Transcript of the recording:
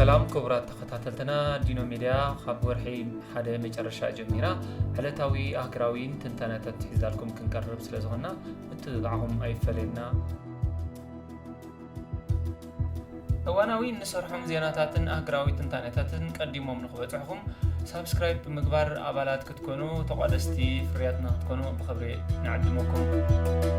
ሰላም ክቡራት ተኸታተልትና፣ ዲኖ ሚድያ ካብ ወርሒ ሓደ መጨረሻ ጀሚራ ዕለታዊ ኣህግራዊ ትንተነታት ሒዛልኩም ክንቀርብ ስለ ዝኾንና ምትብባዕኹም ኣይፈለየና። እዋናዊ እንሰርሖም ዜናታትን ኣህግራዊ ትንታነታትን ቀዲሞም ንኽበጽሕኹም ሳብስክራይብ ብምግባር ኣባላት ክትኮኑ፣ ተቋደስቲ ፍርያትና ክትኮኑ ብኽብሪ ንዕድመኩም።